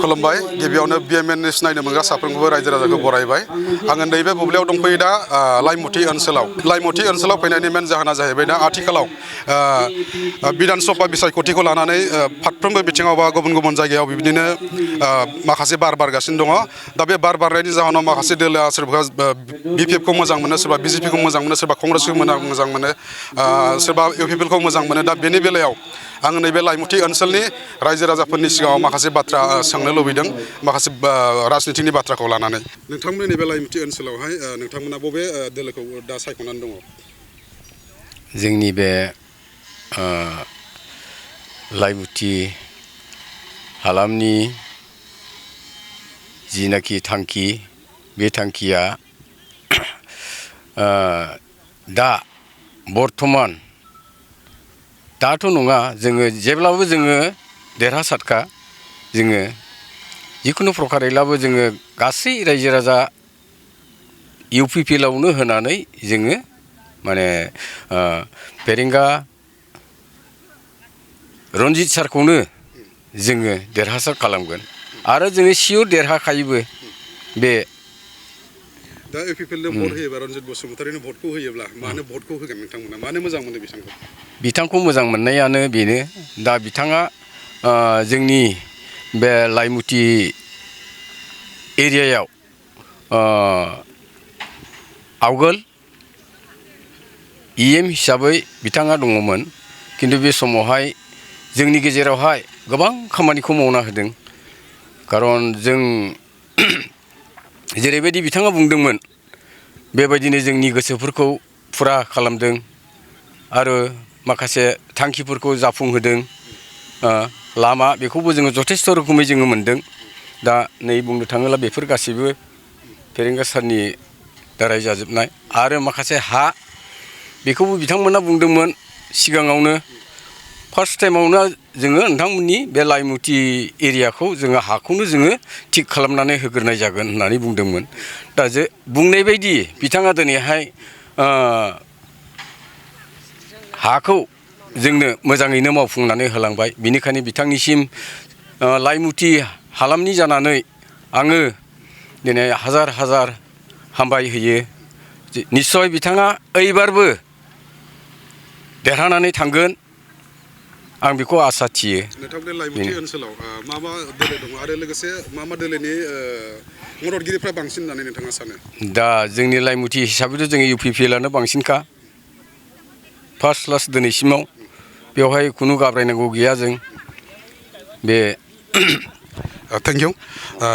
खुलुमबाय गिबियावनो बिएमएन सिनायनो मोनग्रा साफ्रोमखौबो रायजो राजाखौ बरायबाय आङो नैबे बुब्लियाव दंफैयो दा लाइमुथि ओनसोलाव फैनायनि मेन जाहोना जाहैबाय दा आथिखालाव बिधान सभा बिसायख'थिखौ लानानै फारफ्रोमबो बिथिङाव बा गुबुन गुबुन जायगायाव बिदिनो माखासे बार बारगासिनो दङ दा बे बार बारनायनि जाहोनाव माखासे दोलोआ सोरबा बिपिएफखौ मोजां मोनो सोरबा बिजेपिखौ मोजां मोनो सोरबा कंग्रेसखौ मोजां मोनो सोरबा इउपिपिएलखौ मोजां मोनो दा बेनि बेलायाव आङो नैबे लाइमुथि ओनसोलनि रायजो राजाफोरनि सिगाङाव माखासे बाथ्रा सोंनो लुबैदों माखासे राजनितिनि बाथ्राखौ लानानै नोंथांमोननि नैबे लाइमुथि ओनसोलावहाय नोंथांमोना बबे दोलोखौ दा सायख'नानै दङ जोंनि बे लाइमुथि हालामनि जिनाखि थांखि बे थांखिया दा बर्थमान दाथ' नङा जोङो जेब्लाबो जोङो देरहासारखा जोङो जिखुनु प्रकारेब्लाबो जोङो गासै रायजो राजा इउपिपिएलआवनो होनानै जोङो माने फेरेंगा रनजित सारखौनो जोङो देरहासार खालामगोन आरो जोङो सियर देरहाखायोबो बे दा इउपिपिएलनो भट होयोबा रनजित बसुमतारिनो भटखौ होयोब्ला मानो भटखौ होगोन नोंथांमोना मानो मोजां मोनो बिथांखौ मोजां मोननायानो बेनो दा बिथाङा जोंनि बे लाइमुथि एरियायाव आवगोल इएम हिसाबै बिथाङा दङमोन किन्तु बे समावहाय जोंनि गेजेरावहाय गोबां खामानिखौ मावना होदों खारन जों जेरैबायदि बिथाङा बुंदोंमोन बेबायदिनो जोंनि गोसोफोरखौ फुरा खालामदों आरो माखासे थांखिफोरखौ जाफुंहोदों लामा बेखौबो जोङो जथेस्थ' रोखोमै जोङो मोनदों दा नै बुंनो थाङोब्ला बेफोर गासैबो फेरेंगा सारनि दाराय जाजोबनाय आरो माखासे हा बेखौबो बिथांमोना बुंदोंमोन सिगाङावनो फार्स्ट टाइमावनो जोङो नोंथांमोननि बे लाइमुथि एरियाखौ जोङो हाखौनो जोङो थिग खालामनानै होग्रोनाय जागोन होननानै बुंदोंमोन दा जे बुंनाय बायदि बिथाङा दिनैहाय हाखौ जोंनो मोजाङैनो मावफुंनानै होलांबाय बिनिखायनो बिथांनिसिम लाइमुथि हालामनि जानानै आङो दिनै हाजार हाजार हामबाय होयो निस्सय बिथाङा ओइबारबो देरहानानै थांगोन आं बेखौ आसा थियो नोंथांमोननि लाइमुथि ओनसोलाव मा मा दोलो दङ आरो लोगोसे मा मा दोलोनि मददगिरिफ्रा बांसिन होननानै नोंथाङा सानो दा जोंनि लाइमुथि हिसाबैथ' जोङो इउपिपिएलआनो बांसिनखा फार्स्ट क्लास दिनैसिमाव बेवहाय खुनु गाब्रायनांगौ गैया जों बे थेंक इउ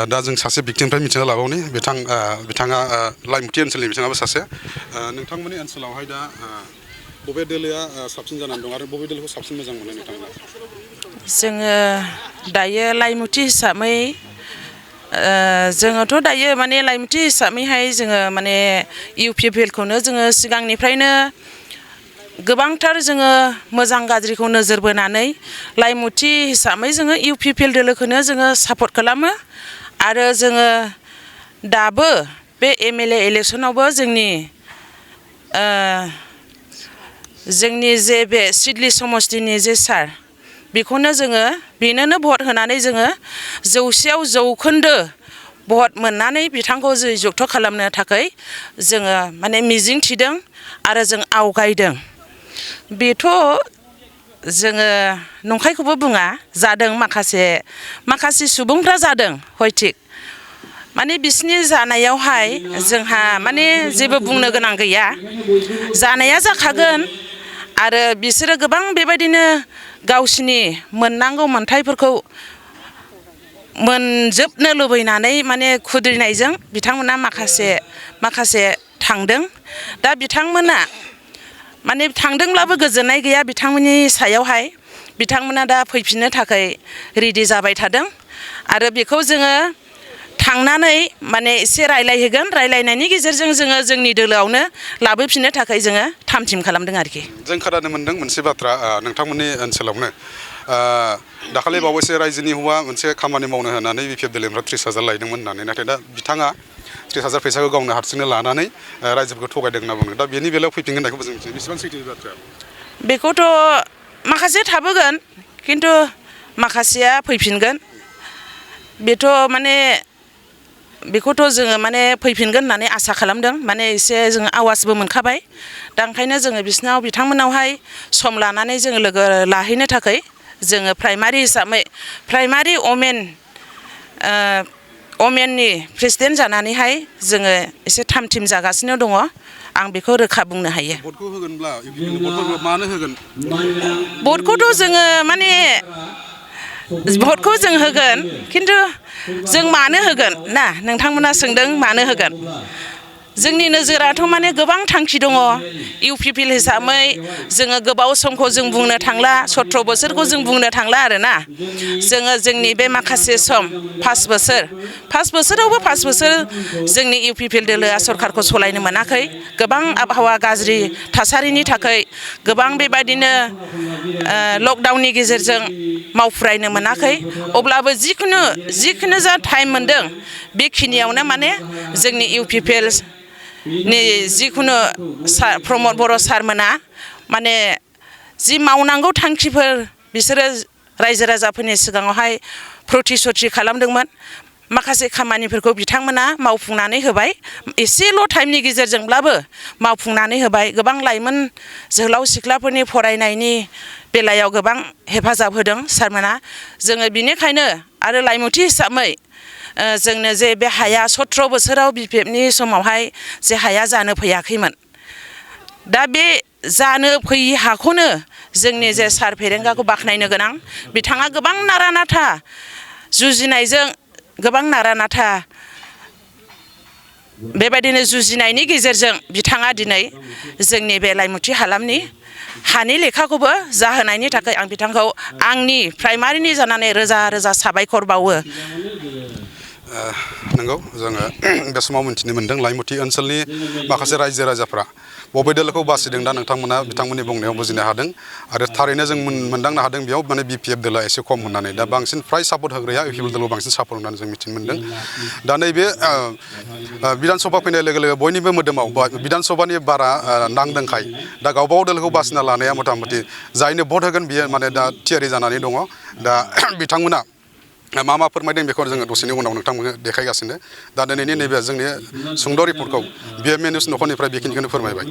दा जों सासे बिक्टिमनिफ्राय मिथिना लाबावनि बिथाङा लाइमुथि ओनसोलनि बिथाङाबो सासे नोंथांमोननि ओनसोलावहाय दा बबे दोलोआ साबसिन जानानै दं आरो बबे दोलोखौ साबसिन मोजां मोनो नोंथाङा जोङो दायो लाइमुथि हिसाबै जोङोथ' दायो माने लाइमुथि हिसाबैहाय जोङो माने इउपिपिएलखौनो जोङो सिगांनिफ्रायनो गोबांथार जोङो मोजां गाज्रिखौ नोजोर बोनानै लाइमुथि हिसाबै जोङो इउपिपिएल दोलोखौनो जोङो सापर्ट खालामो आरो जोङो दाबो बे एमएलए इलेक्सनावबो जोंनि जे बे सिडली समस्तिनि जे सार बेखौनो जोङो बेनोनो भट होनानै जोङो 100आव 100% भट मोननानै बिथांखौ जयजुक्त खालामनो थाखाय जोङो माने मिजिं थिदों आरो जों आवगायदों बेथ' जोङो नंखायखौबो बुङा जादों माखासे सुबुंफ्रा जादों हयथिक माने बिसिनि जानायावहाय जोंहा माने जेबो बुंनो गोनां गैया जानाया जाखागोन आरो बिसोरो गोबां बेबायदिनो गावसिनि मोननांगौ मोनथायफोरखौ मोनजोबनो लुबैनानै माने खुद्रिनायजों बिथांमोना माखासे थांदों दा बिथांमोना माने थांदोंब्लाबो गोजोननाय गैया बिथांमोननि सायावहाय बिथांमोना दा फैफिननो थाखाय रेडि जाबाय थादों आरो बेखौ जोङो थांनानै माने एसे रायलायहैगोन रायलायनायनि गेजेरजों जोङो जोंनि दोलोआवनो लाबोफिननो थाखाय जोङो थाम थिम खालामदों आरोखि जों खोनानो मोनदों मोनसे बाथ्रा नोंथांमोननि ओनसोलावनो दाखालि बावैसो रायजोनि हौवा मोनसे खामानि मावनो होनानै बिपिएफ दोलोनिफ्राय 30,000 लायदोंमोन होननानै नाथाय दा बिथाङा 30,000 फैसाखौ गावनो हारसिंनो लानानै रायजोफोरखौ थगायदों होनना बुङो दा बेनि बेलायाव फैफिनगोन होननायखौबो जों मिथियो बेसेबां सैथो बाथ्रा बेखौथ' माखासे थाबोगोन खिन्थु माखासेया फैफिनगोन बेथ' माने बेखौथ' जोङो माने फैफिनगोन होननानै आसा खालामदों माने एसे जोङो आवाजबो मोनखाबाय दा ओंखायनो जोङो बिथांमोनावहाय सम लानानै जोङो लोगो लाहैनो थाखाय जोङो प्राइमारि हिसाबै प्राइमारि अमेननि प्रेसिडेन्ट जानानैहाय जोङो एसे थाम थिम जागासिनो दङ आं बेखौ रोखा बुंनो हायो भटखौ होगोनब्ला भटखौ मानो होगोन भटखौथ' जोङो माने भटखौ जों होगोन खिन्थु जों मानो होगोन ना नोंथांमोना सोंदों मानो होगोन जोंनि नोजोराथ' माने गोबां थांखि दङ UPPL हिसाबै जोङो गोबाव समखौ जों बुंनो थांला 17 बोसोरखौ जों बुंनो थांला आरोना जोङो जोंनि बे माखासे सम 5 बोसोरावबो 5 बोसोर जोंनि UPPL दोलोआ सरकारखौ सलायनो मोनाखै गोबां आबहावा गाज्रि थासारिनि थाखाय गोबां बेबायदिनो लकडाउननि गेजेरजों मावफुरायनो मोनाखै अब्लाबो जिखुनु जा टाइम मोनदों बेखिनियावनो माने जोंनि UPPL नि जिखुनु प्रमद बर' सारमोना माने जि मावनांगौ थांखिफोर बिसोरो रायजो राजाफोरनि सिगाङावहाय प्रतिश्रुति खालामदोंमोन माखासे खामानिफोरखौ बिथांमोना मावफुंनानै होबाय एसेल' टाइमनि गेजेरजोंब्लाबो मावफुंनानै होबाय गोबां लाइमोन जोहोलाव सिख्लाफोरनि फरायनायनि बेलायाव गोबां हेफाजाब होदों सारमोना जोङो बिनिखायनो आरो लाइमुथि हिसाबै जोंनो जे बे हाया 17 बोसोराव BPFनि समावहाय जे हाया जानो फैयाखैमोन दा बे जानो फैयि हाखौनो जोंनि जे सार फेरेंगाखौ बाख्नायनो गोनां बिथाङा गोबां नारा नाथा जुजिनायजों गोबां नारा नाथा बेबायदिनो जुजिनायनि गेजेरजों बिथाङा दिनै जोंनि बे लाइमुथि हालामनि हानि लेखाखौबो जाहोनायनि थाखाय आं बिथांखौ आंनि प्राइमारिनि जानानै रोजा रोजा साबायखर बावो नंगौ जोङो बे समाव मिथिनो मोन्दों लाइमुथि ओनसोलनि माखासे रायजो राजाफ्रा बबे दोलोखौ बासिदों दा नोंथांमोना बिथांमोननि बुंनायाव बुजिनो हादों आरो थारैनो जों मोनदांनो हादों बेयाव माने BPF दोला एसे खम होननानै दा बांसिन फ्राय सापर्ट होग्राया UPPL दोलाव बांसिन सापर्ट होननानै जों मिथिनो मोन्दों दा नैबे बिधान सभा फैनाय लोगो लोगो बयनिबो मोदोमाव बिधान सभानि बारा नांदोंखाय दा गावबागाव दोलोखौ बासिना लानाया मथा मथि जायनो भट होगोन बियो माने दा थियारि जानानै दङ दा बिथांमोना मा फोरमायदों बेखौ जोङो दसेनि उनाव नोंथांमोननो देखायगासिनो दा दिनैनि नैबे जोंनि सुंद' रिपर्टखौ BMN निउस न'खरनिफ्राय बेखिनिखौनो फोरमायबाय।